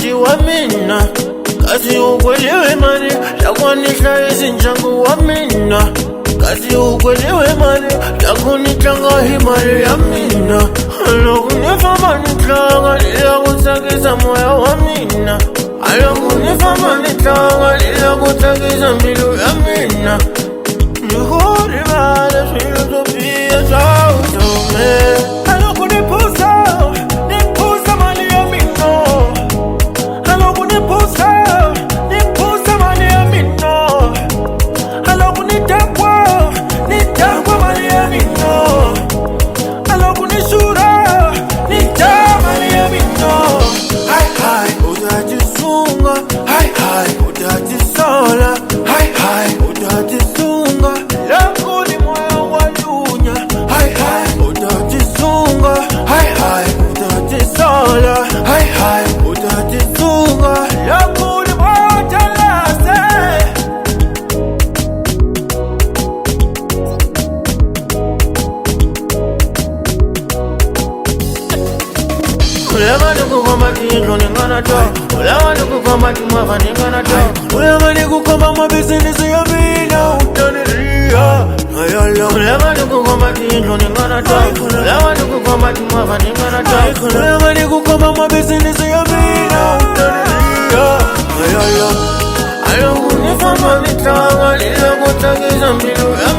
Sesi wa mina, kasi ukweliwe mali Lakwanihlayisi ndyangu wa mina, kasi ukweliwe mali Lakunitlanga hi mali ya mina. Loko ni famba ni tlanga ni la ku tsakisa moya wa mina. Loko ni famba ni tlanga ni la ku tsakisa mbilu ya mina. Ni ku rivala swilo swo biha swa vutomi. Loko ni phuza, ni phuza mali ya mina. Loko ni phuza, ni phuza mali ya mina. Loko ni dakwa mali ya mina. Loko ni xurha, ni dya mali ya mina. Hayi hayi, u ta tisunga. Hayi hayi, u ta tisola. Hayi hayi, u ta tisunga. Loko ni moya wa lunya. Hayi hayi, u ta tisunga. Hayi hayi, u ta tisola. Hayi hayi, u ta tisunga. Loko ni moya wa jalase. Ulava ni ku komba tiyindlu ni nga na tona. Ulava ni ku komba timovha ni nga na tona. Ulava ni ku komba mabisinisi ya mina, u ta ni riha. Ayala. Ulava ni ku komba tiyindlu ni nga na tona. Ulava ni ku komba timovha ni nga na tona. Ulava ni ku komba mabisinisi ya mina, u ta ni riha. Ayala. Loko ni famba ni tlanga ni la ku tsakisa mbilu ya